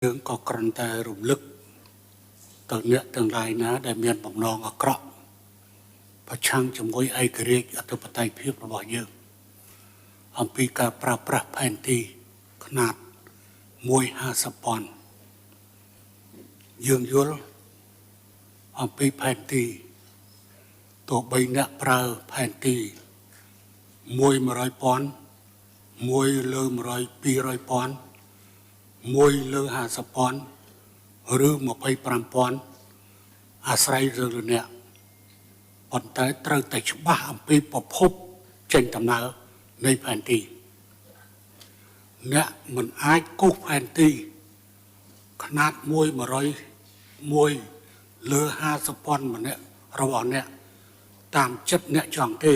យើងក៏គ្រាន់តែរំលឹកទៅអ្នកទាំងឡាយណា ដែលមានបំណងអាក្រក់ប្រឆាំងជាមួយឯករាជ្យអធិបតេយ្យភាពរបស់យើង អំពីការប្រើប្រាស់ផែនទីខ្នាត1/50ពាន់យើងយល់អំពីផែនទីទោះបីអ្នកប្រើផែនទី1 100ពាន់1លើ100 200ពាន់1លើ50ពាន់ឬ25ពាន់អាស្រ័យលើអ្នកប៉ុន្តែត្រូវតែច្បាស់អំពីប្រភពចេញដំណើរនៃផែនទី អ្នកមិនអាចគូសផែនទីខ្នាត1 101លើ50ពាន់ម្នាក់របស់អ្នកតាមចិត្តអ្នកចង់ទេ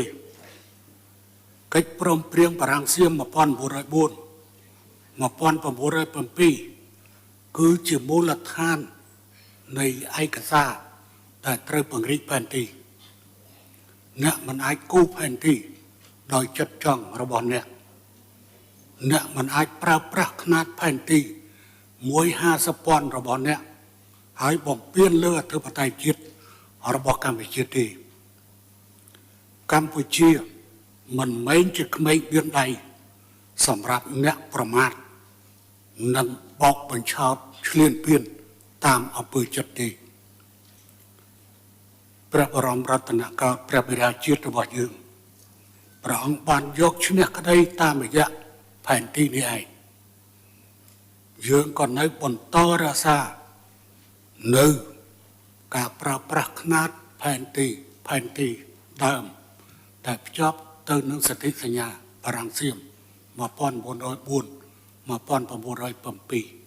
កិច្ចព្រមព្រៀងបារាំងសៀម1904 1907គឺជាមូលដ្ឋាននៃឯកសារដែលត្រូវពង្រីកផែនទី អ្នកមិនអាចគូសផែនទីដោយចិត្តចង់របស់អ្នក អ្នកមិនអាចប្រើប្រាស់ខ្នាតផែនទី1/50ពាន់របស់អ្នកហើយបំពេញលើអធិបតេយ្យជាតិរបស់កម្ពុជាទេកម្ពុជាមិនមែនជាក្មេងបៀនដៃសម្រាប់អ្នកប្រមាថនិងបោកបញ្ឆោតឈ្លានពានតាមអំពើចិត្តទេព្រះបរមរតនកោដ្ឋព្រះបិតាជាតិរបស់យើងព្រះអង្គបានយកឈ្នះក្តីតាមរយៈផែនទីនេះឯងយើងក៏នៅបន្តរក្សានៅការប្រើប្រាស់ខ្នាតផែនទីផែនទីដើមដែលភ្ជាប់ទៅនឹងសន្ធិសញ្ញាបារាំងសៀម1904 1907។